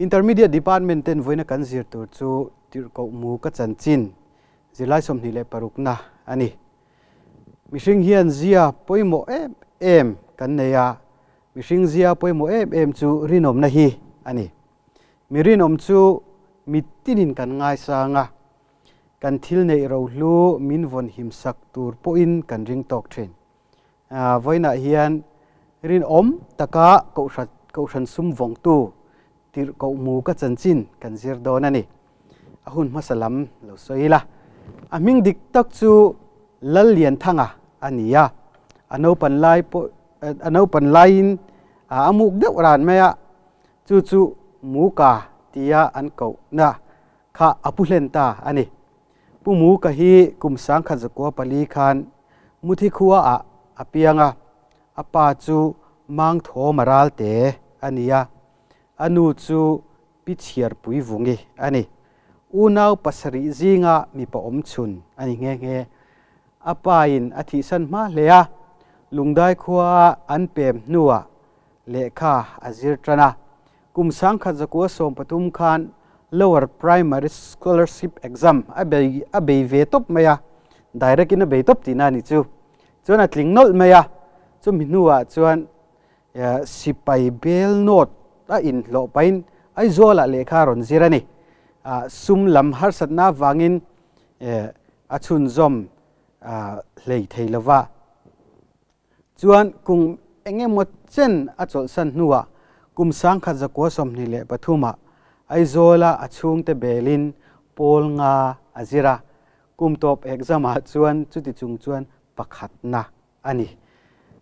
Intermediate Department ten vawiina kan zir tur chu tirhkoh mu ka chanchin zirlai 26 na a ni. Mihring hian zia pawimawh em em kan nei a, mihring zia pawimawh em em chu rinawmna hi a ni. Mi rinawm chu mitinin kan ngaisang a, kan thil neih rohlu min vawn himsak tur pawhin kan ring tawk thin. Vawiinah hian rinawm taka kohhran sum vawngtu tirhkoh mu ka chanchin kan zir dawn a ni. A hun hmasa lam lo sawi ila. A hming dik tak chu Lallianthanga a ni a, a naupan lai pawh a naupan laiin a muk deuh ran mai a, chu chu Muka tia an kohna kha a pu hlen ta a ni. Pu Muka hi kum 1904 khan Muthi khua ah a piang a, a pa chu Mangthawma Ralte a ni a, a nu chu Pi Chhiarpui Vungi a ni. Unau pasarih zinga mipa awm chhun a ni nghe nghe. A pa in a thihsan hma hle a, Lungdai khua ah an pem hnuah lehkha a zir tan a. Kum 1913 khan Lower Primary Scholarship Exam a bei a bei ve tawp mai a, direct in a bei tawp tihna a ni chu. Chuan a tling nawlh mai a, chumi hnuah chuan sipai bel note a inhlawh pahin Aizawlah lehkha a rawn zir a ni. Sum lam harsatna avangin a chhunzawm hlei thei lova. Chuan kum eng emaw chen a chawlhsan hnuah kum 1923 ah Aizawla a chhungte belin pawl nga a zir a, kum tawp exam ah chuan chuti chung chuan pakhatna a ni.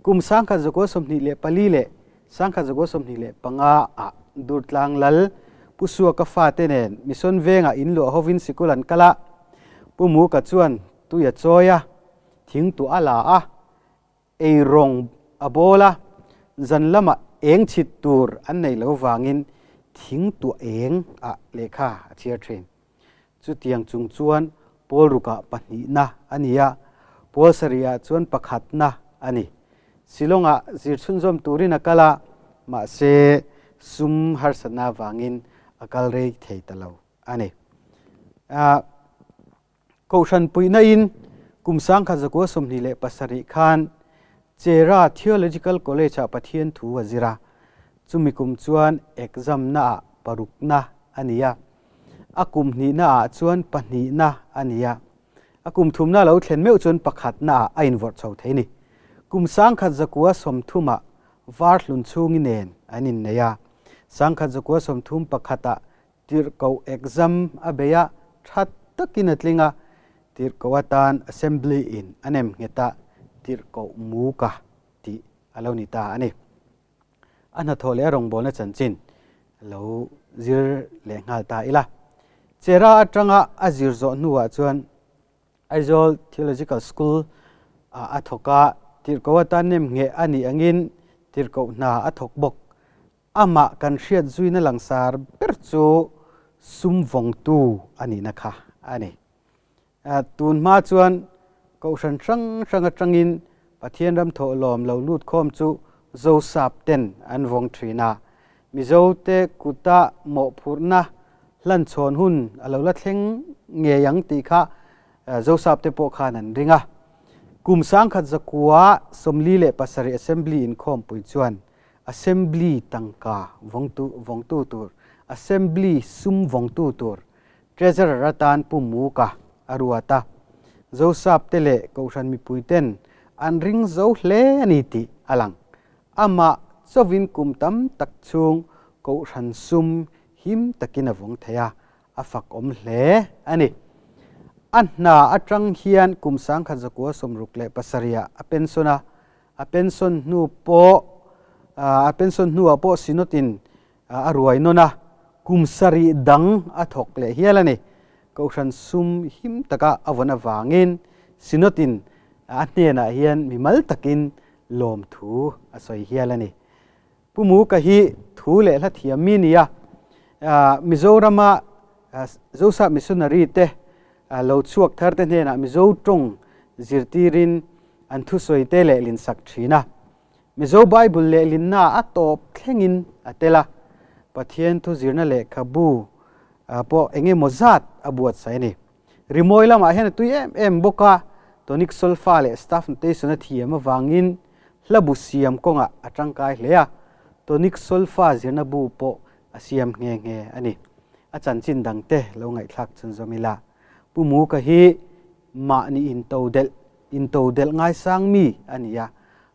Kum 1924 leh 1925 ah Durtlang Lal Pu Suaka fate nen Mission Vengah inluah hovin sikul an kal a, Pu Muka chuan tui a chawi a, thingtuah a la a, eirawng a bawl a, zan lamah eng chhit tur an nei lo vangin thingtuah eng ah lehkha a chhiar thin. Chutiang chung chuan pawl rukah pahnihna a ni a, pawl sarihah chuan pakhatna a ni. Shillong-ah zir chhunzawm turin a kal a, mahse sum harsatna vangin a kal rei thei ta lo a ni. Kohhran puihna in kum 1927 khan Chera Theological College ah Pathian thu a zir a, chumi kum chuan exam na ah parukna a ni a, a kum hnihna ah chuan pahnihna a ni a, a kum thumna lo thlen meuh chuan pakhatna ah a invawrh chho thei a ni. Kum 1930 ah Varhlun chhungi nen an innei a, 1931 ah Tirhkoh exam a bei a, tha takin a tling a, tirhkoh atan Assembly in a nem nghet a, tirhkoh muka tih a lo ni ta a ni. A hnathawh leh a rawngbawlna chanchin lo zir leh nghal ta ila. Chera atanga a zir zawh hnuah chuan Aizawl Theological School ah a thawk a, tirhkoh atan nem ngheh a nih angin tirhkoh hna a thawk bawk. Amah kan hriat zuina langsar ber chu sum vawngtu a nihna kha a ni. Tun hma chuan kohhran hrang hrang atangin Pathian ram thawhlawm lo lut khawm chu Zosap ten an vawng thin a. Mizote kuta mawhphurhna hlanchhawn hun a lo la thleng ngei ang tih kha Zosap te pawh khan an ring a. Kum 1947 Assembly inkhawmpui chuan Assembly tangka vawngtu vawngtu tur, Assembly sum vawngtu tur, Treasurer atan Pu Muka a ruat a. Zosap te leh Kohhran mipui ten an ring zo hle a ni tih a lang. Amah chauhin kum tam tak chhung Kohhran sum him takin a vawng thei a, a fak awm hle a ni. A hna atang hian kum 1967 ah a pension a, A pension hnu pawh a pension hnuah pawh Synod in a ruai nawn a, kum sarih dang a thawk leh hial a ni. Kohhran sum him taka a vawn avangin Synod in a hnenah hian mimal takin lawmthu a sawi hial a ni. Pu Muka hi thu leh hla thiam mi ni a, Mizorama Zosap Missionary te lo chhuak thar te hnenah Mizo tawng zirtirin an thusawi te lehlin sak thin a. Mizo Bible lehlinna a tawp thlengin a tel a. Pathian thu zirna lehkhabu pawh eng emaw zat a buatsaih a ni. Rimawi lamah hian a tui em em bawk a, tonic solfa leh staff notation a thiam avangin hla bu siam kawngah a tangkai hle a, tonic solfa zirna bu pawh a siam nghe nghe a ni. A chanchin dangte lo ngaihthlak chhunzawm ila, Pu Muka hi mahni intodelh intodelh ngaisang mi a ni a,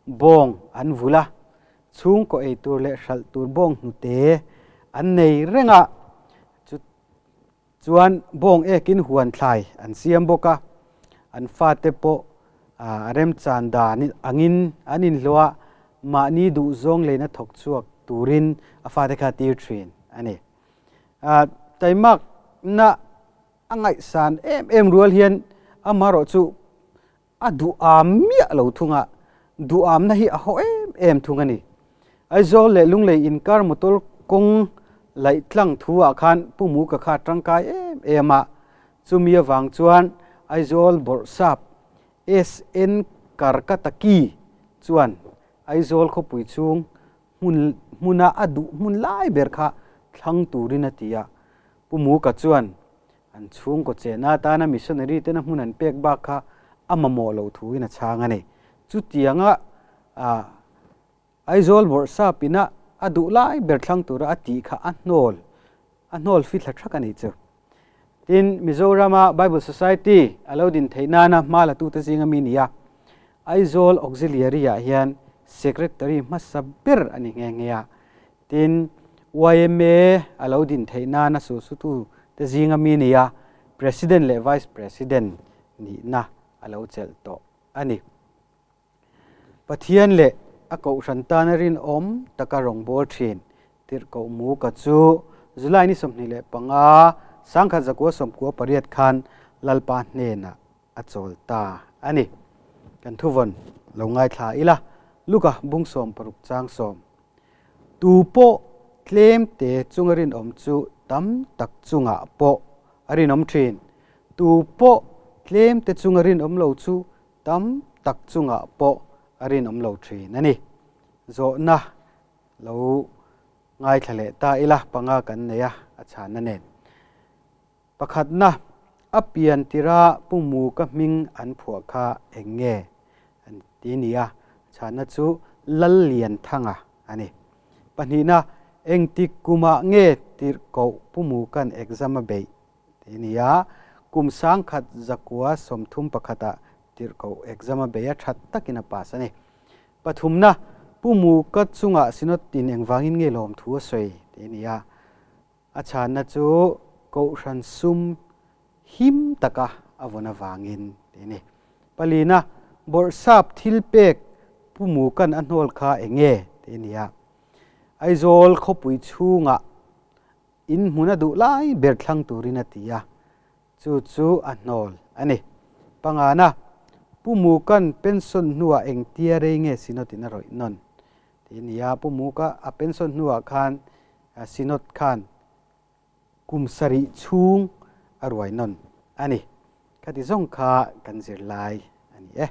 bawng an vul a, chhungkaw ei tur leh hralh tur bawng hnute an nei reng a, chu chuan bawng ekin huan thlai an siam bawk a, an fate pawh a remchan dan angin an inhlawh a, mahni duhzawng leina thawk chhuak turin a fate kha a tir thin a ni. Taimakna a ngaihsan em em rual hian amaherawhchu a duham miah lo thung a, duhamna hi a haw em em thung a ni. Aizawl leh Lunglei inkar motor kawng laih tlang thu ah khan Pu Muka kha tangkai em em a, chumi avang chuan Aizawl Bawrhsap SN Karkataki chuan Aizawl khawpui chhung hmun hmuna a duh hmun lai ber kha thlang turin a ti a, Pu Muka chuan an chhungkaw chehna atana missionary tena hmun an pek bak kha a mamawh loh thuin a chhang a ni. Chutianga Aizawl Bawrhsap ina a duh lai ber thlang tura a tih kha a hnawl a hnawl fithla thak a nih chu. Tin, Mizorama Bible Society a lo din theih nana hma la tute zinga mi nia Aizawl Auxiliary ah hian Secretary hmasa ber a ni nghe nghe a. Tin, yma a lo din theih nana suhsutu te zinga mi nia President leh Vice President nihna a lo chelh tawh a ni. Pathian leh a kohhran tana rinawm taka rawngbâwl ṭhin Tirhkoh Muka chu July ni 25, 1998 khan Lalpa hnenah a chawl ta a ni. Kan thuvawn lo ngaithla ila, Luka bung 60 chang sawm. Tu pawh tlem te chunga rinawm chu tam tak chungah pawh a rinawm ṭhin. Tu pawh tlem te chunga rinawm lo chu tam tak chungah pawh a rinawm lo thin a ni. Zawhna lo ngaithla leh ta ila panga kan nei a, a chhanna nen. Pakhatna, a pian tira Pu Muka hming an phuah kha eng nge an ti ni a, chhanna chu Lallianthanga a ni. Pahnihna, engtik kumah nge tirhkoh Pu Muka'n exam a beih Ti nia, kum 1931 ah tirhkoh exam a bei a that takin a pass a ni. Pathumna, Pu Muka chungah Synod tin engvangin nge lawmthu a sawi? Ti nia, a chhanna chu Kohhran sum him taka a vawn avangin ti ni. Palina, Bawrhsap thil pek Pu Muka'n a hnawl kha eng nge? Ti nia, Aizawl khawpui chhungah In hmun a duh lai ber thlang turin a ti a, chu chu a hnawl a ni. Pangana, Pu Muka'n pension hnuah engtia rei nge Synod in a rawih nawn? Ti a ni a, Pu Muka a pension hnuah khan Synod khan kum sarih chhung a ruai nawn a ni. Khati zawng kha kan zir lai a ni e.